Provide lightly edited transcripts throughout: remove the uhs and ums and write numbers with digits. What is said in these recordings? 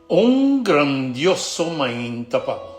Un grandioso mainta pa bo.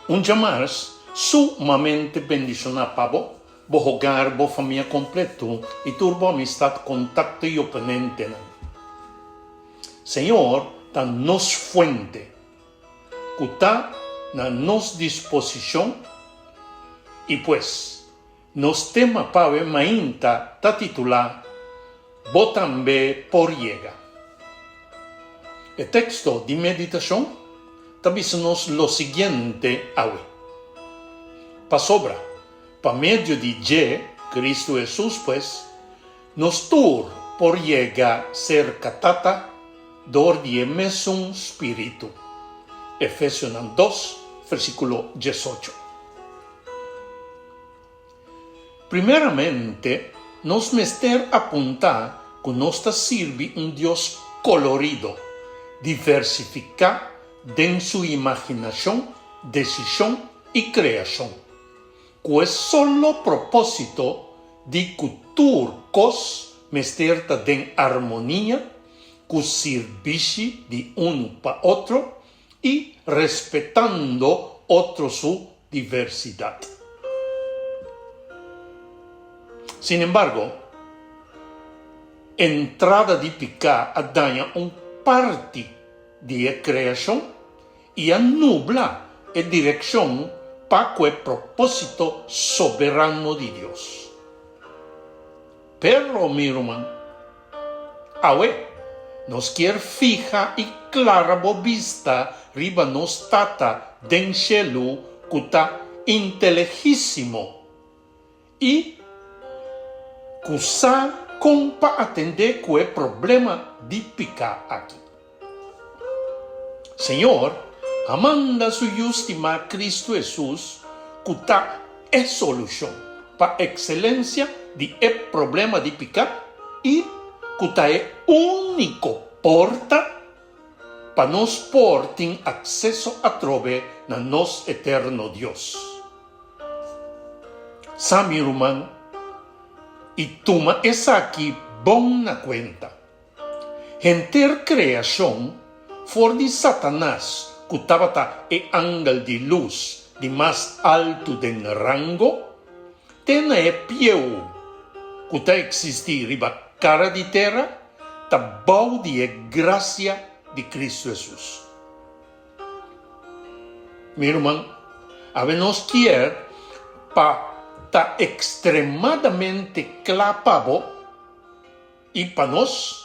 Un djamars sumamente bendishoná pa bo, bo hogar, bo famia kompleto i tur bo amistat, kontakto i oponentenan. Señor ta nos fuente ku ta na nos disposishon i pues Nos tema pa awe mainta ta titulá Bo Tambe Por Yega. E teksto di meditashon ta bisa nos lo siguiente awe, Pasobra pa medio di dje, Kristu Hesus, pues, nos tur por yega serka Tata dor di e mesun Spiritu. Efesionan dos, versíkulo diesocho. Primeramente, nos mester apuntá ku nos ta sirbi un Dios kolorido, diversifiká den su imaginashon, desishon i kreashon, ku e solo propósito di ku tur kos mester ta den armonia ku sirbishi di unu pa otro i respetando otro su diversidat. Sin embargo, entrada di piká a daña un parti di e kreashon i a nubla e direkshon pa ku e propósito soberano di Dios. Pero, mi ruman, awe nos kier fiha i klara bo bista riba nos Tata den shelu ku ta inteligisimo i ku sa kon pa atendé ku e problema di piká aki. Señor a manda su Yu stimá Kristu Hesus ku ta e solushon pa ekselensia di e problema di piká i ku ta e úniko porta pa nos por tin akseso atrobe na nos eterno Dios. Sa mi ruman i tuma esaki bon na kuenta. Henter kreashon, for di Satanas ku tabata e angel di lus di mas altu den rango, te na e pieu ku ta eksistí riba kara di tera, ta bou di e grasia di Kristu Hesus. Mi ruman, awe nos kier pa ta ekstremadamente kla pa bo, I pa nos,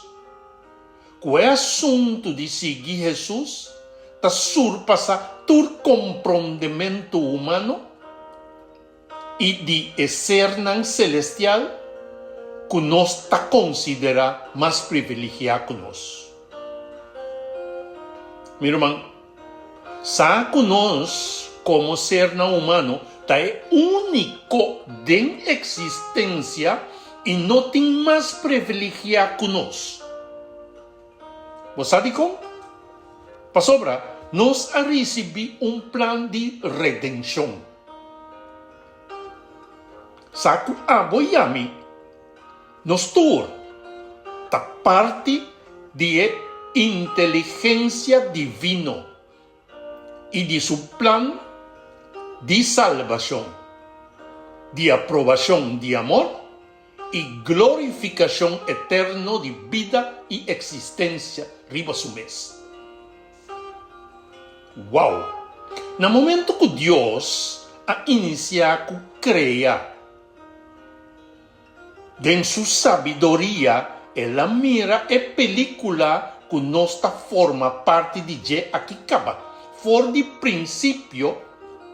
ku e asuntu di sigui Hesus ta surpasá tur komprondementu humano i di e sernan selestial ku nos ta konsiderá mas privilegiá ku nos. Mi ruman, Sa ku nos komo sernan humano ta e úniko den eksistensia i no tin mas privilegiá ku nos. Bo sa dikon? Pasobra nos a risibí un plan di redenshon. Sa ku abo i ami, nos tur, ta parti di e inteligensia divino i di su plan di salbashon, di aprobashon di amor i glorifikashon eterno di bida i eksistensia riba su mes. Wow! Na momento ku Dios a inisiá ku krea, Den su sabidoria el a mira e pelicula cu nos ta forma parti di dje aki caba, for di principio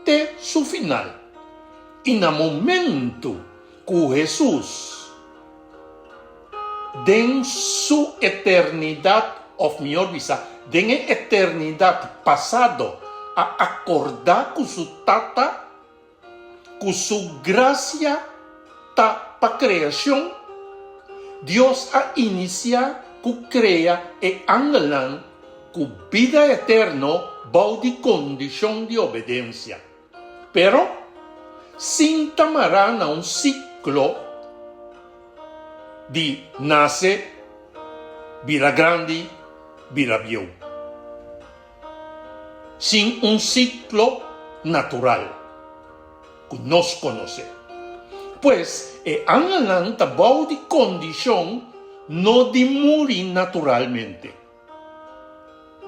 te su final. Y na momento cu Hesus den su eternidad, of mihor bisa, den e eternidad pasado a acorda cu su Tata, Ku su grasia ta pa kreashon, Dios a inisiá ku krea e angelnan ku bida eterno bou di kondishon di obedensia, pero sin ta mará na un siklo di nase, bira grandi. bira bieu. Sin un siklo natural ku nos konosé. Pues e angelnan ta bou di kondishon no di muri naturalmente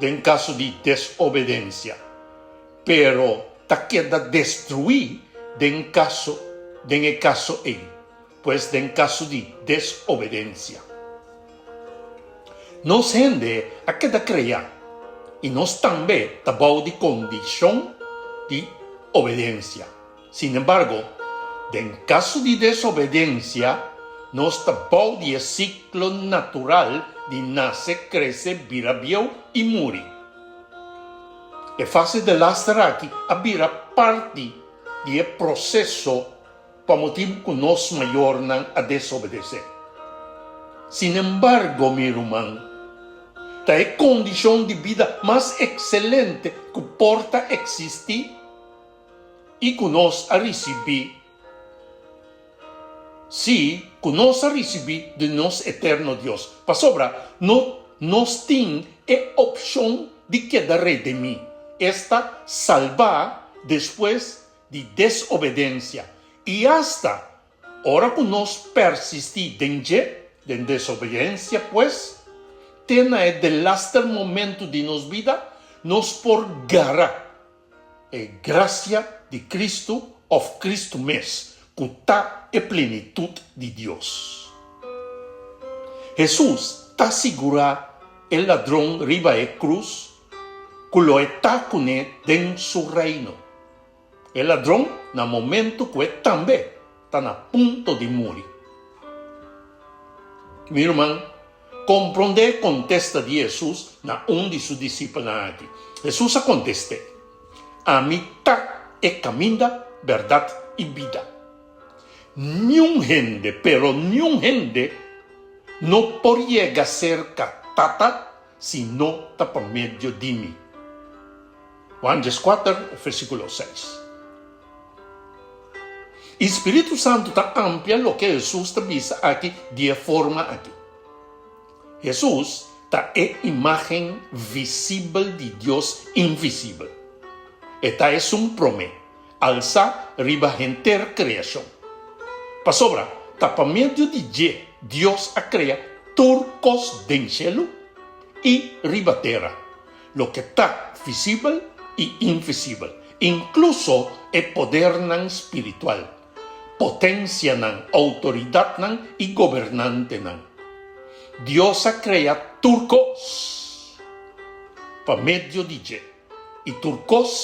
den kaso di desobedensia, pero ta keda destruí den kaso den e kaso ei. Pues den kaso di desobedensia. Nos hende a keda krea i nos tambe ta bou di kondishon di obedensia. Sinembargo, den kaso di desobedensia, nos ta bou di e siklo natural di nase, krese, bira bieu i muri. E fase delaster aki a bira parti di e proseso Pa motibu ku nos mayornan a desobedesé. Sinembargo, mi ruman, ta e kondishon di bida mas ekselente ku por ta eksistí i ku nos a risibí, sí, ku nos a risibí di nos eterno Dios, pasobra no nos tin e opshon di keda redimí, esta, salbá despues di desobedensia i asta ora ku nos persistí den dje, den desobedensia, pues, te na e delaster momentu di nos bida, nos por gara e grasia di Kristu òf Kristu mes, ku ta e plenitut di Dios. Hesus ta sigurá e ladron riba e krus ku lo e ta kuné den su Reino. E ladron na momento ku e tambe ta na punto di muri. Mi ruman, komprondé e kontesta di Hesus na un di su disipelnan aki. Hesus a kontest'é, Ami ta e kaminda, bèrdat i bida. Niun hende, pero niun hende, no por yega serka Tata si no ta pa medio di mi. Juan dieskuater, versíkulo seis. I Spiritu Santu ta amplia loke Hesus ta bisa aki di e forma aki. Hesus ta e imágen visibel di Dios invisibel. E ta esun promé alsá riba henter kreashon. Pasobra ta pa medio di dje Dios a krea tur kos den shelu i riba tera, loke ta visibel i invisibel, inkluso e podernan spiritual, potensianan, outoridatnan i gobernantenan. Dios a krea tur kos pa medio di dje, i tur kos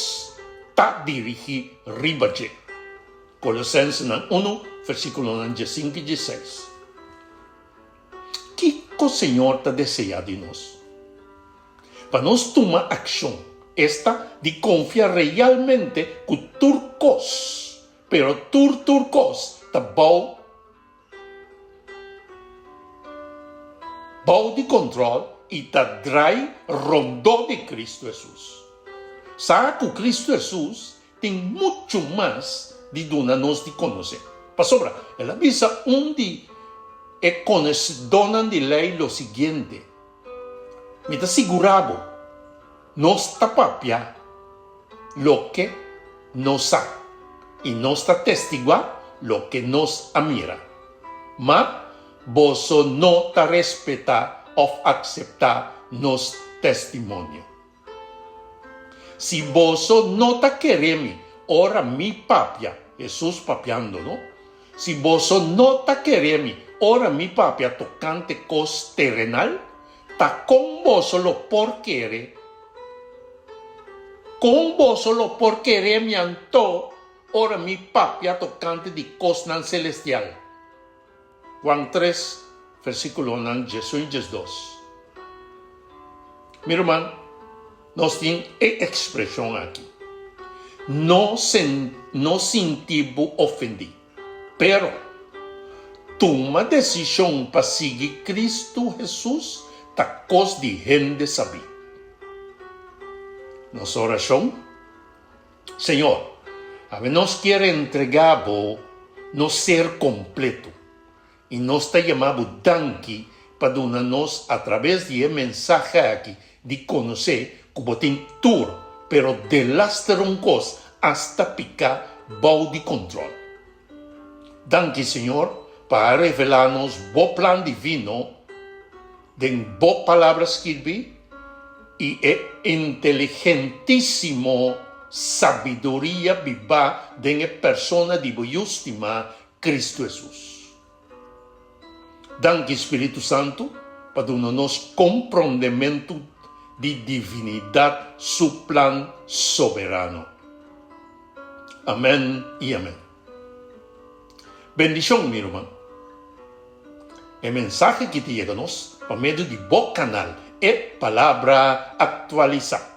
ta dirigí riba dje. Kolosensenan unu, versíkulonan diesinku i dieseis. Kiko Señor ta deseá di nos? Pa nos tuma akshon, esta, di konfia realmente ku tur kos, pero tur tur kos, ta bou bou di kontròl i ta drai rondó di Kristu Hesus. Sa ku Kristu Hesus tin muchu mas di duna nos di konosé. Pasobra el a bisa un di e konosedónan di lei lo siguiente, Mi ta sigurá bo, nos ta papia loke nos sa, i nos ta testiguá loke nos a mira. Ma boso no ta respetá òf akseptá nos testimonio. Si boso no ta kere mi ora mi papia, Hesus papiando, no? Si boso no ta kere mi ora mi papia tokante kos terenal, ta kon boso lo por kere? Kon boso lo por kere mi anto ora mi papia tokante di kosnan selestial? Juan tres, versíkulonan diesun i diesdos. Mi ruman, nos tin e ekspreshon aki, No no sinti bo ofendí, pero tuma desishon pa sigui Kristu Hesus ta kos di hende sabí. Nos orashon, Señor, awe nos kier entregá Bo nos ser kompleto i nos ta yama Bo danki pa duna nos atrabes di e mensahe aki. di konosé ku bo tin tur, pero delaster un kos, asta piká bou di kontròl. Danki Señor pa a revelá nos bo plan divino den bo Palabra skirbí i e inteligentísimo sabiduria bibá den e persona di bo Yu stimá, Cristo Hesus. Danki Spiritu Santu pa duna nos komprondementu di divinidat su plan soberano. Amen i amen. Bendishon mi ruman. E mensahe ki ta yega nos pa medio di bo kanal E Palabra Aktualisá.